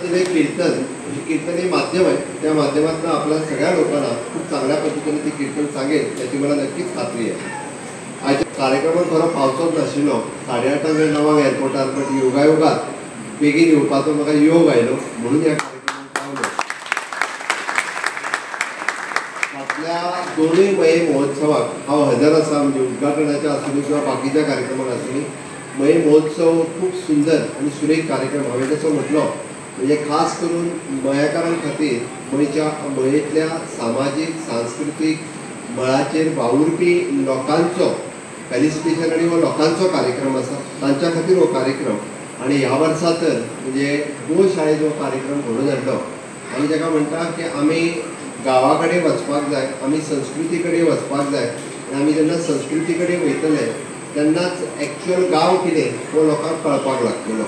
पद्धतीने कीर्तन म्हणजे कीर्तन हे माध्यम आहे, त्या माध्यमातून आपल्या सगळ्या लोकांना खूप चांगल्या पद्धतीने ते कीर्तन सांगेल याची मला नक्कीच खात्री आहे। आज कार्यक्रमात खरो पावसोच नाशिल्लो, 8:30 णवांक एअरपोर्टार, बट योगायोगात बेगीन येवपाचो म्हाका योग आयलो म्हणून ह्या कार्यक्रमाक पावलो। फाटल्या दोनूय मये महोत्सवाक हांव हजर आसा, म्हणजे उद्घाटनाच्या आसूं किंवा बाकीच्या कार्यक्रमाक आसूं। मये महोत्सव खूब सुंदर आनी सुरेख कार्यक्रम हांवें तसो म्हटलो, म्हणजे खास करून मयेकारां खातीर मयच्या मयेंतल्या सामाजीक सांस्कृतीक मळाचेर वावुरपी लोकांचो फेलिसिटेशन आनी हो लोकांचो कार्यक्रम आसा, तांच्या खातीर हो कार्यक्रम। आनी ह्या वर्सा तर म्हणजे गोशाळेचो जो कार्यक्रम घडोवन हाडलो, आमी ताका म्हणटा की आमी गांवा कडेन वचपाक जाय, आमी संस्कृती कडेन वचपाक जाय आनी आमी जेन्ना संस्कृती कडेन वयतले तेन्नाच एक्चुअल गांव कितें तो लोकांक कळपाक लागतलो।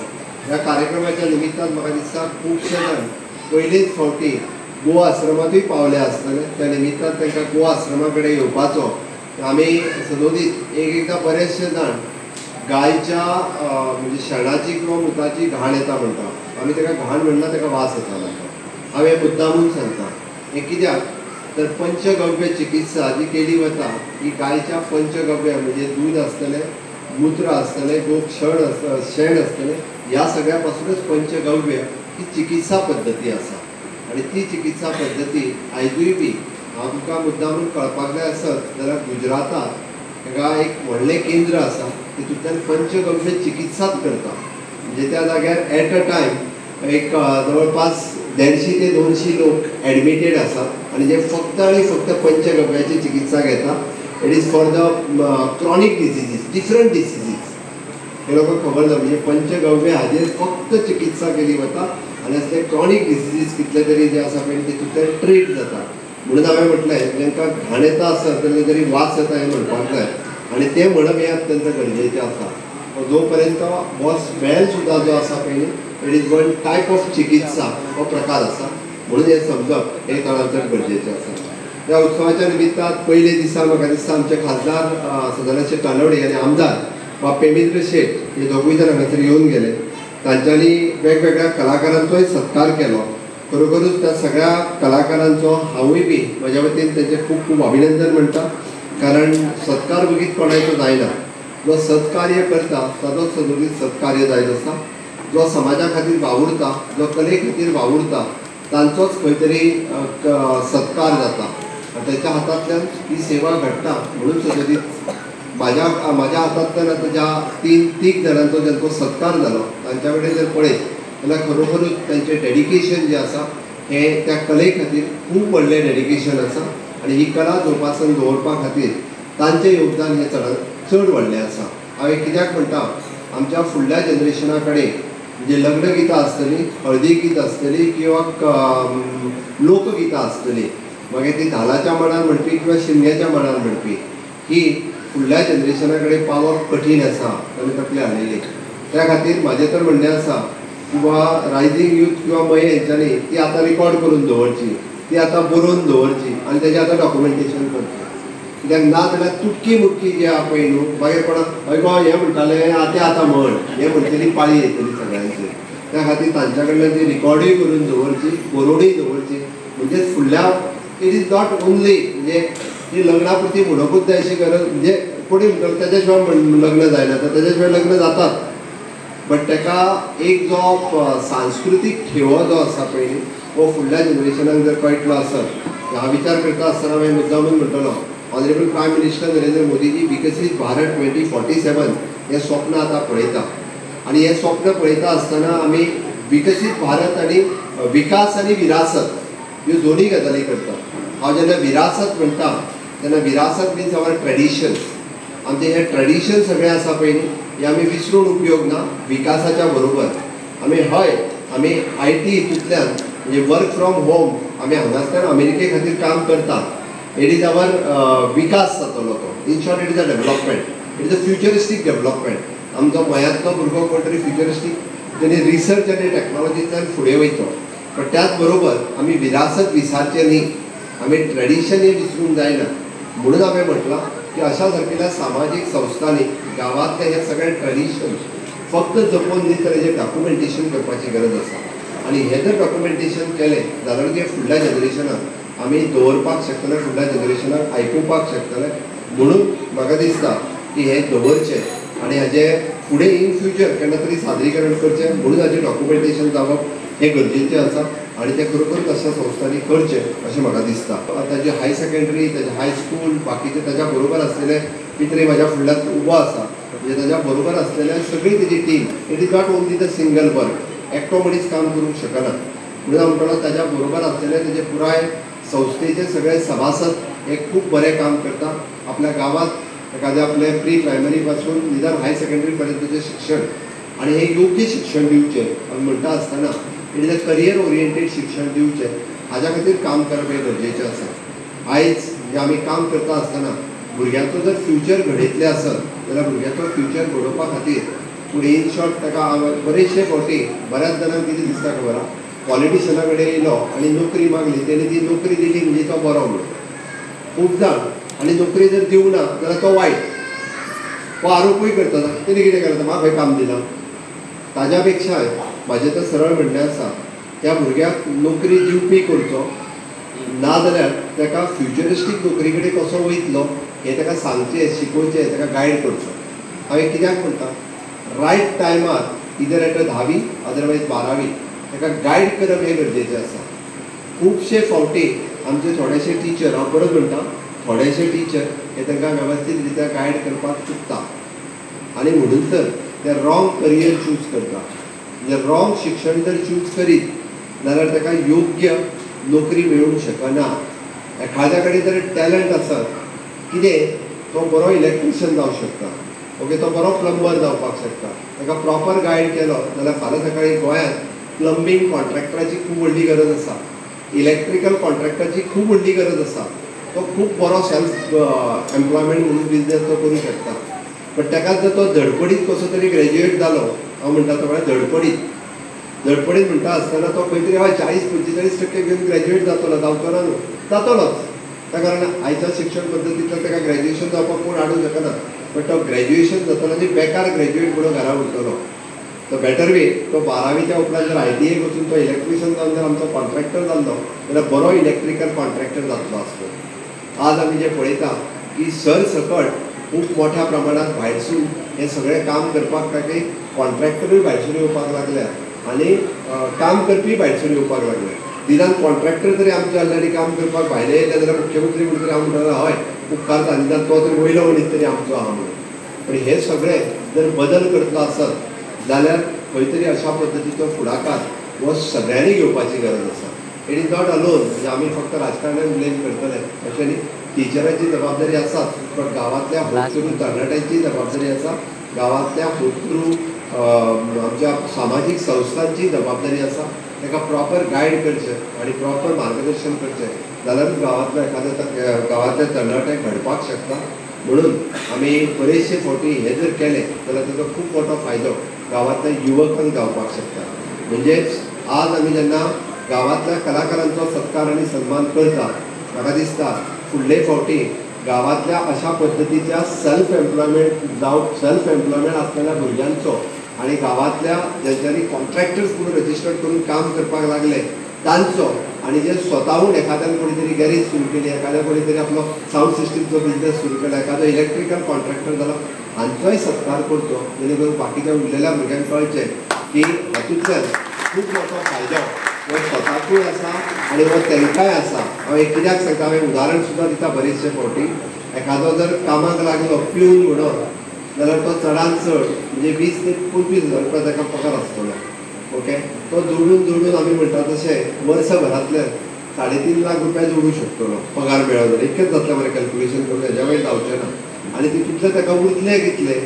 ह्या कार्यक्रमाच्या निमित्तान म्हाका दिसता खुबशे जाण पयलेच फावटी गोवा आश्रमांतूय पावले आसतले, त्या निमित्तान तांकां गोवा आश्रमा कडेन येवपाचो आमी सदोदीत एक एकदां बरेचशे जाण गायच्या म्हणजे शेणाची किंवा मुताची घाण येता म्हणटा, आमी ताका घाण म्हणना, ताका वास येता म्हणटा। हांव हें मुद्दामून सांगता हें कित्याक तर पंचगव्य चिकित्सा जी केली वता ही गायच्या पंचगव्य म्हणजे दूध आसतलें, मूत्र आसतलें, गोक्षण शेण आसतलें, ह्या सगळ्या पासूनच पंचगव्य ही चिकित्सा पद्दती आसा आनी ती चिकित्सा पद्दती आयजूय बी हांव तुमकां मुद्दामून कळपाक जाय आसत जाल्यार गुजराताक ताका एक व्हडलें केंद्र आसा, तितूंतल्यान पंचगव्य चिकित्साच करता। म्हणजे त्या जाग्यार एट अ टायम एक जवळपास 150 ते 200 लोक एडमिटेड आसात आनी जे फक्त आनी फक्त पंचगव्याची चिकित्सा घेता। It is for the chronic diseases, different diseases, हे लोकांक खबर ना। म्हणजे पंचगव्य हाजेर फक्त चिकित्सा केली वता आनी असले क्रॉनीक डिसिजीस कितले तरी जे आसा पळय तितूंतल्यान ट्रीट जाता। म्हणून हांवें म्हटलें तांकां घाण येता आसत जाल्यार तरी वास येता हें म्हणपाक जाय आनी तें म्हणप हें अत्यंत गरजेचें आसा। जो पर्यंत हो स्मेल सुद्दां जो आसा पळय it is one type of चिकित्सा हो प्रकार आसा, म्हणून हें समजप हें चडांत चड गरजेचें आसा। ह्या उत्सवाच्या निमित्तान पयले दिसा म्हाका दिसता आमचे खासदार सदानंद शेट तानवडे आनी आमदार बाब पेमिंद्र शेट हे दोगूय जाण हांगासर येवन गेले, तांच्यांनी वेगवेगळ्या कलाकारांचोय सत्कार केलो। खरोखरूच त्या सगळ्या कलाकारांचो हांवूय बी म्हज्या वतीन तांचें खूब खूब अभिनंदन म्हणटा, कारण सत्कार बगीत कोणाचो जायना, जो सत्कार्य करता ताजोच सदोदीत सत्कार्य जायत आसा, जो समाजा खातीर वावुरता, जो कले खातीर वावुरता तांचोच खंय तरी सत्कार जाता आनी ताच्या हातांतल्यान ही सेवा घडटा। म्हणून सदोदीत म्हाज्या हातांतल्यान आतां ज्या तीग जाणांचो जांचो सत्कार जालो तांच्या कडेन जर पळयत जाल्यार खरोखरूच तांचें डेडिकेशन जें आसा हें त्या कले खातीर खूब व्हडलें डेडिकेशन आसा आनी ही कला जोपासन दवरपा खातीर तांचें योगदान हें चडांत चड व्हडलें आसा। हांवें कित्याक म्हणटा, आमच्या फुडल्या जनरेशना कडेन म्हणजे लग्न गितां आसतलीं, हळदी गीत आसतली किंवा लोकगितां आसतलीं, मागीर ती धालाच्या मांडार म्हणपी किंवा शिमग्याच्या मांडार म्हणपी, ही फुडल्या जनरेशना कडेन पावप कठीण आसा ताणें तकली हाडलेली। त्या खातीर म्हाजें तर म्हणणें आसा किंवा रायझींग यूथ किंवा मये हेंच्यांनी ती आतां रिकॉर्ड करून दवरची, ती आतां बरोवन दवरची आनी तेजें आतां डॉक्युमेंटेशन करचें, कित्याक ना जाल्यार तुटकी मुटकी जी आहा पळय न्हू मागीर कोणाक हय गो हें म्हणटालें तें आतां म्हण हें म्हणटली पाळी येतली सगळ्यांचेर। त्या खातीर तांच्या कडल्यान ती रिकॉर्डूय करून दवरची, बरोवनूय दवरची, म्हणजेच फुडल्या it is not only म्हणजे ही लग्ना पुरती म्हणपूच जाय अशी गरज, म्हणजे कोणी म्हणटलो तेज्या शिवाय लग्न जायना, तर तेज्या शिवाय लग्न जातात, बट ताका एक जो सांस्कृतीक ठेवो जो आसा पळय हो फुडल्या जनरेशनाक जर कळटलो आसत, हा विचार करता आसतना हांवें मुद्दामून म्हणटलो honourable prime minister Narendra Modiji Viksit Bharat 2047 हें स्वप्न आतां पळयता आनी हें स्वप्न पळयता आसतना आमी विकसीत भारत आनी विकास आनी विरासत ह्यो दोनूय गजाली करता। हांव जेन्ना विरासत म्हणटा तेन्ना विरासत मिन्स our traditions, आमचें हें ट्रेडिशन सगळें आसा पळय न्ही हें आमी विसरून उपयोग ना। विकासाच्या बरोबर आमी हय आमी I T हितूंतल्यान म्हणजे वर्क फ्रॉम होम आमी हांगासल्यान अमेरिके खातीर काम करता, it is our विकास जातलो तो, in short it is a development, it is a futuristic development. आमचो मयांतलो भुरगो कोण तरी फ्युचरिस्टीक तेणी रिसर्च आनी टॅक्नोलॉजींतल्यान फुडें वयतो, पण त्याच बरोबर आमी विरासत विसरचें न्ही, आमी ट्रेडिशन हें विसरूंक जायना। म्हणून हांवें म्हटलां की अशा सारकिल्या सामाजीक संस्थांनी गांवांतलें हें सगळें ट्रेडिशन फक्त जपोवन न्ही तर हेजें डॉक्युमेंटेशन करपाची गरज आसा। आनी हें जर डॉक्युमेंटेशन केलें जाल्यार तें फुडल्या जनरेशनाक आमी दवरपाक शकतले, फुडल्या जनरेशनाक आयकुपाक शकतले. म्हणून म्हाका दिसता की हें दवरचें आनी हाजें फुडें इन फ्युचर केन्ना तरी सादरीकरण करचें, म्हणून हाजें डॉक्युमेंटेशन जावप हें गरजेचें आसा आनी तें खरोखर तशा संस्थांनी करचें अशें म्हाका दिसता. ताजी हाय सेकेंडरी, ताजें हायस्कूल, बाकीचे ताज्या बरोबर आसलेले मित्र म्हाज्या फुडल्यान उबो आसा, म्हणजे ताज्या बरोबर आसलेल्या सगळी तेजी team. It is not only the single work, एकटो मनीस काम करूंक शकना. म्हणून हांव म्हणटलो ताज्या बरोबर आसलेले तेजे पुराय संस्थेचे सगळे सभासद हे खूब बरें काम करता. आपल्या गांवांत एखाद्या आपले प्री प्रायमरी पासून निदान हाय सेकेंडरी पर्यंतचें शिक्षण आनी हें योग्य शिक्षण दिवचें आमी म्हणटा आसतना it is a career oriented शिक्षण दिवचें, हाज्या खातीर काम करप हें गरजेचें आसा. आयज जे आमी काम करता आसतना भुरग्यांचो जर फ्युचर घडयतलें आसत जाल्यार भुरग्यांचो फ्युचर घडोवपा खातीर पूण इन शॉर्ट ताका बरेचशे फावटी बऱ्याच जाणांक कितें दिसता खबर आसा, पॉलिटिशना कडेन येयलो आनी नोकरी मागली, तेणी ती नोकरी दिली म्हणजे तो बरो म्हणून खूब जाण, आनी नोकरी जर दिवना जाल्यार तो वायट, तो आरोपूय करता, तेणी कितें करता, म्हाका खंय काम दिलां. ताज्या पेक्षाय म्हाजें तर सरळ म्हणणें आसा, त्या भुरग्याक नोकरी दिवपी करचो, ना जाल्यार ताका फ्युचरिस्टीक नोकरी कडेन कसो वयतलो हें ताका सांगचें, शिकोवचें, ताका गायड करचो. हांवें कित्याक म्हणटा, रायट टायमार इदर एट धावी अदरवायज बारावी ताका गायड करप हें गरजेचें आसा. खुबशे फावटी आमचे थोडेशे टिचर, हांव परत म्हणटा थोडेशे टिचर हे तांकां वेवस्थीत रित्या गायड करपाक चुकता आनी म्हणून तर ते रॉंग करियर चूज करता. म्हणजे रॉंग शिक्षण जर चूज करीत जाल्यार ताका योग्य नोकरी मेळूंक शकना. एखाद्या कडेन जर टॅलंट आसत कितें, तो बरो इलेक्ट्रिशियन जावंक शकता, ओके, तो बरो प्लंबर जावपाक शकता. ताका प्रॉपर गायड केलो जाल्यार फाल्यां सकाळीं गोंयांत प्लंबींग कॉन्ट्रॅक्टराची खूब व्हडली गरज आसा, इलेक्ट्रिकल कॉन्ट्रॅक्टराची खूब व्हडली गरज आसा. तो खूब बरो सेल्फ एम्प्लॉयमेंट म्हणून बिजनेस तो करूंक शकता. बट ताका जर तो धडपडीत कसो तरी ग्रॅज्युएट जालो, हांव म्हणटा तो म्हळ्यार धडपडीत, धडपडीत म्हणटा आसतना तो खंय तरी हय 40-45% घेवन ग्रॅज्युएट जातलो, जावचो ना न्हू, जातलोच. त्या कारण आयच्या शिक्षण पद्दतींतल्यान ताका ग्रॅज्युएशन जावपाक कोण हाडूंक शकना. बट तो ग्रॅज्युएशन जातलो आनी बेकार ग्रॅज्युएट म्हणून घरा उरतलो. तो बेटर वे तो बारावीच्या उपरांत जर ITI वचून तो इलेक्ट्रिशियन जावन जर आमचो कॉन्ट्रॅक्टर जाल्लो जाल्यार बरो इलेक्ट्रिकल कॉन्ट्रॅक्टर जातलो आसलो. आज आमी जें पळयता की सरसकट खूब मोठ्या प्रमाणात भायरसून हें सगळें काम करपाक खातीर कॉन्ट्रॅक्टरूय भायरसून येवपाक लागल्या आनी काम करपी भायरसून येवपाक लागले. निदान कॉन्ट्रॅक्टर तरी आमचे ऑलरेडी काम करपाक भायले येयले जाल्यार मुख्यमंत्री म्हणून तरी हांव म्हणटलो हय उपकारता, निदान तो तरी वयलो मनीस तरी आमचो आहा म्हणून. पण हे सगळे जर बदल करतलो आसत जाल्यार खंय तरी अशा पद्दतीचो फुडाकार हो सगळ्यांनी घेवपाची गरज आसा. It is not alone, म्हणजे आमी फक्त राजकारण्याक ब्लेम करतले अशें न्ही, टिचरांची जबाबदारी आसाच, पण गांवांतल्या होतकरू तरणाट्यांची जबाबदारी आसा, गांवांतल्या होतकरू आमच्या सामाजीक संस्थांची जबाबदारी आसा. ताका प्रॉपर गायड करचें आनी प्रॉपर मार्गदर्शन करचें जाल्यारूच गांवांतल्या एखाद्या गांवांतल्या तरणाट्यांक घडपाक शकता. म्हणून आमी बरेचशे फावटी हें जर केलें जाल्यार ताचो खूब मोठो फायदो गांवांतल्या युवकांक जावपाक शकता. म्हणजेच आज आमी जेन्ना गांवांतल्या कलाकारांचो सत्कार आनी सन्मान करता, म्हाका दिसता फुडले फावटी गांवांतल्या अशा पद्दतीच्या सेल्फ एम्प्लॉयमेंट जावं सेल्फ एम्प्लॉयमेंट आसलेल्या भुरग्यांचो आनी गांवांतल्या ज्यांच्यांनी कॉन्ट्रॅक्टर्स म्हणून रजिस्टर्ड करून काम करपाक लागले तांचो, आनी जे स्वताहून एखाद्यान कोणी तरी गॅरेज सुरू केली, एखाद्या कोणी तरी आपलो सावंड सिस्टमचो बिजनेस सुरू केला, एखादो इलेक्ट्रिकल कॉन्ट्रॅक्टर जाला, हांचोय सत्कार करचो जेणे करून बाकीच्या उरलेल्या भुरग्यांक कळचें की हातूंतल्यान खूब मोठो फायदो हो स्वताकूय आसा आनी हो तांकांय आसा. हांव एक कित्याक सांगता, हांवें उदाहरण सुद्दां दिता बरेचशे फावटी. एखादो जर कामाक लागलो पिवन म्हणून जाल्यार तो चडान चड म्हणजे 20 ते 25 हजार रुपया ताका पगार आसतलो. ओके, तो जोडून जोडून आमी म्हणटा तशें वर्सभरांतल्यान 3.5 लाख रुपया जोडूं शकतलो पगार मेळ्ळो जाल्यार. इतकेंच जातलें मरे कॅल्कुलेशन करून, हेज्या वयर जावचें ना. आनी तितूंतले ताका उरतले कितले,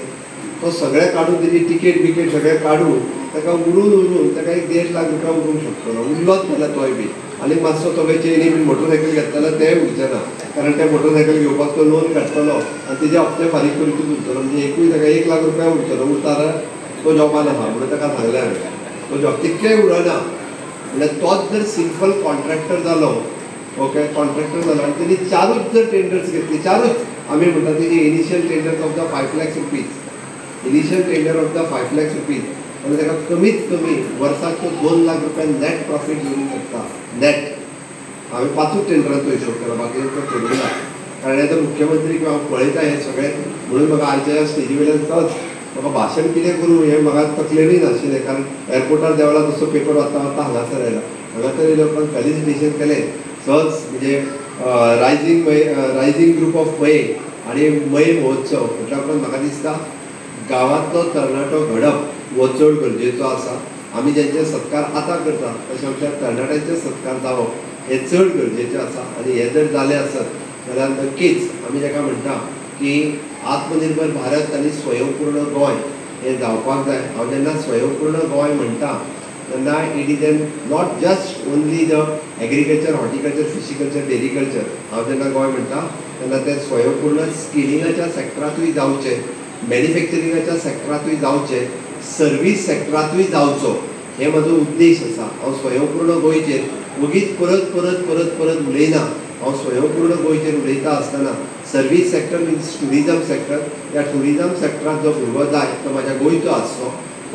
तो सगळें काडून तेजी टिकेट बिकेट सगळें काडून ताका उरून उरून ताका एक 1.5 लाख रुपया उरूंक शकतलो. उरलोच जाल्यार तोय बी आनी मातसो तो चेनी बीन मोटरसायकल घेतलो जाल्यार तेंय उरचें ना, कारण तें मोटरसायकल घेवपाक तो लोन काडटलो आनी तेजे हप्ते फारीक करूंकूच उरतलो. म्हणजे एकूय ताका 1 लाख रुपया उरतलो, उरता जाल्यार तो जॉबान आसा म्हणून ताका सांगलें हांवें, तो जॉब तितकेय उरना. म्हणल्यार तोच जर सिंपल कॉन्ट्रॅक्टर जालो, ओके, कॉन्ट्रॅक्टर जालो आनी तेणी 4 जर टेंडर्स घेतली, 4 आमी म्हणटा तेजी initial tenders of the 5 lakhs rupees, initial tender of the 5 lakhs rupees जाल्यार ताका कमीत कमी वर्साक तो 2 लाख रुपया नॅट प्रॉफीट घेवंक शकता. नॅट हांवें 5 टेंडरांचो हिशोब केला, बाकीचो करूंक ना, कारण एज अ मुख्यमंत्री किंवा हांव पळयता हें सगळें. म्हणून म्हाका आयच्या स्टेजी वयल्यान सहज म्हाका भाशण कितें करूं हें म्हाका तकलेनूय नाशिल्लें, कारण एअरपोर्टार देंवला तसो पेपर वाचता वाचता हांगासर आयला. हांगासर येयल्या उपरांत फेलिसिटेशन केलें सहज, म्हणजे रायझींग ग्रूप ऑफ मये आनी मये महोत्सव म्हटल्या उपरांत म्हाका दिसता गांवांतलो तरणाटो घडप हो चड गरजेचो आसा. आमी ज्यांचे सत्कार आतां करता तशें आमच्या तरणाट्यांचे सत्कार जावप हें चड गरजेचें आसा. आनी हें जर जालें आसत जाल्यार नक्कीच आमी जाका म्हणटा की आत्मनिर्भर भारत आनी स्वयंपूर्ण गोंय हें जावपाक जाय. हांव जेन्ना स्वयंपूर्ण गोंय म्हणटा तेन्ना it is an not just only the agriculture, horticulture, fishiculture, dairyculture. हांव जेन्ना गोंय म्हणटा तेन्ना तें स्वयंपूर्ण स्किलिंगाच्या सॅक्टरांतूय जावचें, मॅन्युफॅक्चरिंगाच्या सॅक्टरांतूय जावचें, सर्वीस सॅक्टरांतूय जावचो, हे म्हजो उद्देश आसा. हांव स्वयंपूर्ण गोंयचेर वगीच परत परत परत परत उलयना. हांव स्वयंपूर्ण गोंयचेर उलयता आसतना service sector means tourism sector, ह्या ट्युरिजम सॅक्टरांत जो भुरगो जाय तो म्हाज्या गोंयचो आसचो.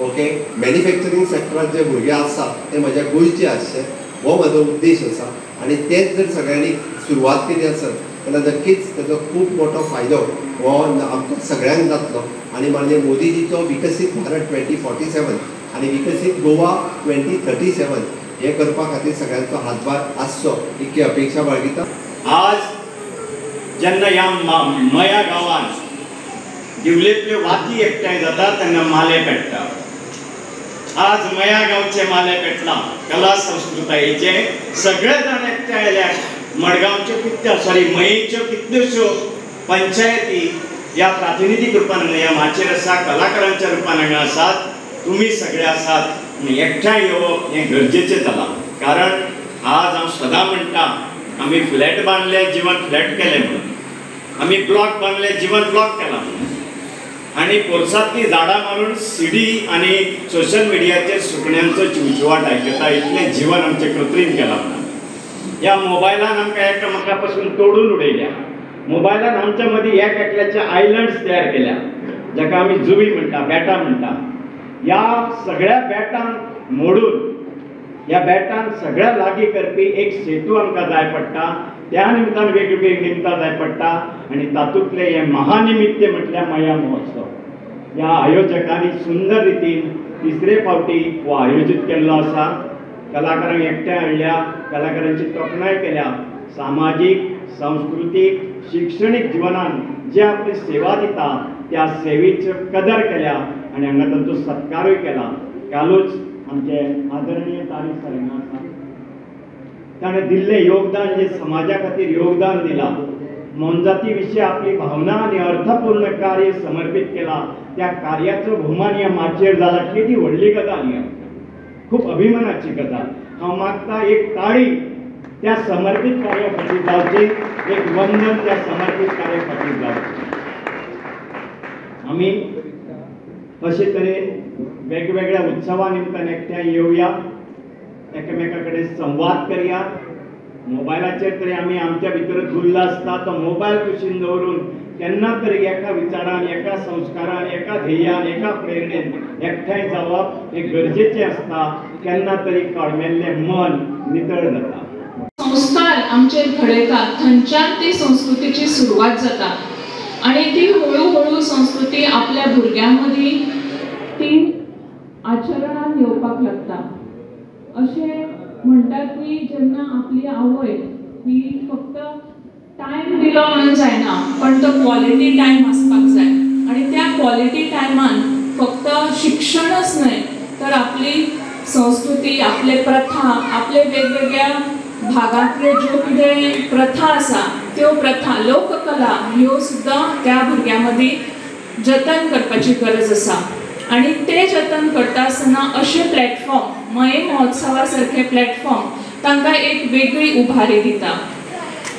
ओके, मॅन्युफॅक्चरींग सॅक्टरांत जे भुरगे आसात ते म्हाज्या गोंयचे आसचे, हो म्हजो उद्देश आसा. आनी तेच जर सगळ्यांनी सुरवात केली आसत जाल्यार नक्कीच ताचो खूब मोठो फायदो हो आमकां सगळ्यांक जातलो. आनी माननीय मोदीजीचो विकसीत भारत 2047 आनी विकसीत गोवा 2037 हे करपा खातीर सगळ्यांचो हातभार आसचो इतकी अपेक्षा बाळगिता. आज जेन्ना ह्या मया गांवांत दिवलेंतल्यो वाती एकठांय जाता तेन्ना माले पेट्टा. आज मया गांवचे माले पेटला, कला संस्कृतायेचे सगळे जाण एकठांय आयल्या. मडगांवच्यो कितल्यो सॉरी मयेच्यो कितल्योश्यो पंचायती ह्या प्रातिनिधीक रुपान हांगा ह्या माचयेर आसा, कलाकारांच्या रुपान हांगा आसात, तुमी सगळे आसात. आनी एकठांय येवप हें गरजेचें जालां, कारण आज हांव सदां म्हणटा आमी फ्लॅट बांदले जिवन फ्लॅट केलें म्हणून, आमी ब्लॉक बांदले जिवन ब्लॉक केला म्हणून, आनी पोरसांतलीं झाडां मारून सीडी आनी सोशल मिडियाचेर सुकण्यांचो चिवचिवाट आयकता, इतलें जिवन आमचें कृत्रीम केलां म्हणून. ह्या मोबायलान आमकां एकामेका पासून तोडून उडयल्या. मोबायलान आमच्या मदीं एक एकल्याचे आयलंड्स तयार केल्या, जाका आमी जुवी म्हणटा, बेटां म्हणटा. ह्या सगळ्या बेटांक मोडून ह्या बेटांक सगळ्या लागीं करपी एक सेतू आमकां जाय पडटा. त्या निमतान वेगवेगळीं निमतां जाय पडटा आनी तातूंतलें हें महानिमित्य म्हटल्यार मया महोत्सव. ह्या आयोजकांनी सुंदर रितीन तिसरे फावटी हो आयोजीत केल्लो आसा. कलाकारांक एकठांय हाडल्या, कलाकारांची तोखणाय केल्या. सामाजीक, सांस्कृतीक, शिक्षणीक जिवनान जे आपली सेवा दिता त्या सेवेचो कदर केल्या आनी हांगा तांचो सत्कारूय केला. कालूच आमचे आदरणीय तारीक सर हांगा आसा, ताणें दिल्लें योगदान, जे समाजा खातीर योगदान दिलां, मोनजाती विशीं आपली भावना आनी अर्थपूर्ण कार्य समर्पीत केलां, त्या कार्याचो भोवमान ह्या माचयेर जाला. केदी व्हडली गजाल ही, खूब अभिमानाची गजाल. हांव मागता एक ताळी त्या समर्पीत कार्या खातीर जावची, एक वंदन त्या समर्पीत कार्या खातीर जावचें. आमी अशे तरेन वेगवेगळ्या उत्सवा निमतान एकठांय येवया, एकामेका कडेन संवाद करया. मोबायलाचेर तरी आमी आमच्या भितर गुल्ल आसता, तो मोबायल कुशीन दवरून केन्ना तरी एका विचारान, एका संस्कारान, एका ध्येयान, एका प्रेरणेन एकठांय जावप हें गरजेचें आसता. केन्ना तरी कळमेल्लें मन नितळ जाता. संस्कार आमचेर घडयता थंयच्यान ती संस्कृतीची सुरवात जाता आनी ती हळूहळू संस्कृती आपल्या भुरग्यां मदीं ती आचरणान येवपाक लागता. अशें म्हणटात की जेन्ना आपली आवय ही फक्त टायम दिलो म्हणून जायना, पण तो क्वॉलिटी टायम आसपाक जाय आनी त्या क्वॉलिटी टायमान फक्त शिक्षणच न्हय तर आपली संस्कृती, आपले प्रथा, आपले वेगवेगळ्या भागांतल्यो ज्यो कितें प्रथा आसा त्यो प्रथा, लोककला ह्यो सुद्दां त्या भुरग्यां मदीं जतन करपाची गरज आसा. आनी ते जतन करता आसतना अशे प्लॅटफॉर्म, मये महोत्सवा सारखे प्लॅटफॉर्म तांकां एक वेगळी उभारी दिता.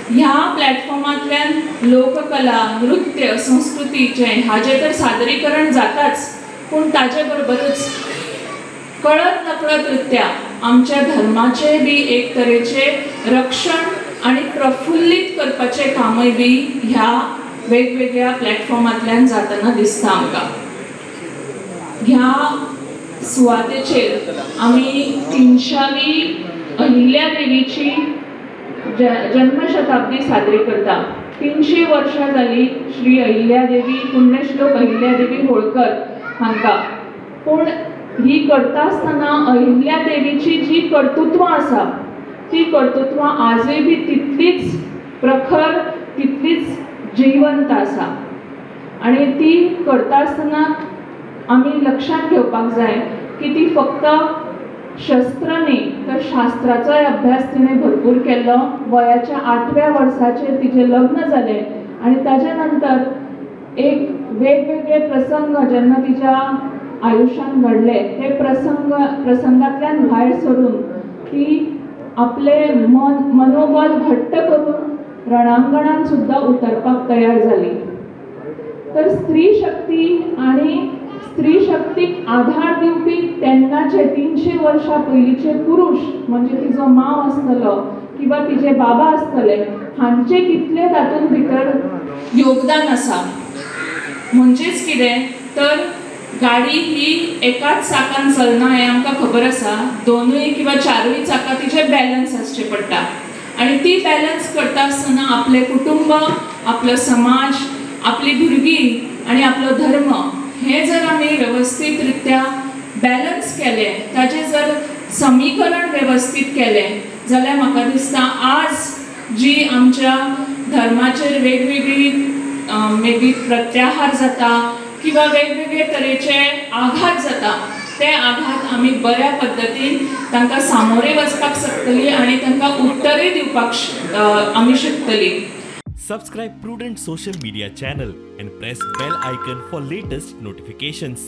ह्या प्लॅटफॉर्मांतल्यान लोककला, नृत्य, संस्कृतीचें हाजें तर सादरीकरण जाताच, पूण ताजे बरोबरूच कळत नकळत रित्या आमच्या धर्माचें बी एक तरेचें रक्षण आनी प्रफुल्लीत करपाचें कामय बी ह्या वेगवेगळ्या प्लॅटफॉर्मांतल्यान जातना दिसता आमकां. ह्या सुवातेचेर आमी 300वी अहिल्या देवीची जन्मशताब्दी साजरी करता. 300 वर्षां जाली श्री अहिल्या देवी पुण्यश्लोक अहिल्या देवी होळकर हांकां. पूण ही करता आसतना अहिल्या देवीची जी कर्तृत्वां आसा ती कर्तृत्वां आजूय बी तितलीच प्रखर, तितलीच जिवंत आसा. आनी ती करता आसतना आमी लक्षांत घेवपाक जाय की ती फक्त शस्त्र न्ही तर शास्त्राचोय अभ्यास तिणें भरपूर केल्लो. वयाच्या 8व्या वर्साचेर तिचें लग्न जालें आनी ताच्या नंतर एक वेगवेगळे प्रसंग जेन्ना तिच्या आयुष्यान घडले ते प्रसंगांतल्यान भायर सरून ती आपले मनोबल घट्ट करून रणांगणान सुद्दां उतरपाक तयार जाली. तर स्त्री शक्ती आनी स्त्री शक्तीक आधार दिवपी तेन्नाचे 300 वर्षां पयलींचे पुरुष म्हणजे तिजो माव आसतलो किंवा तिजे बाबा आसतले हांचे कितले तातूंत भितर योगदान आसा. म्हणजेच कितें तर गाडी ही एकाच चाकान चलना हें आमकां खबर आसा. 2 किंवा 4 चाकां तिचे बॅलन्स आसचे पडटा आनी ती बॅलन्स करता आसतना आपलें कुटुंब, आपलो समाज, आपली भुरगीं आनी आपलो धर्म हे जर आमी वेवस्थीत रित्या बॅलन्स केलें, ताचें जर समीकरण वेवस्थीत केलें जाल्यार म्हाका दिसता आज जी आमच्या धर्माचेर वेगवेगळी मे बी प्रत्याहार जाता किंवा वेगवेगळे तरेचे आघात जाता ते आघात आमी बऱ्या पद्दतीन तांकां सामोरे वचपाक शकतली आनी तांकां उत्तरूय दिवपाक आमी शकतली. Subscribe Prudent social media channel and press bell icon for latest notifications.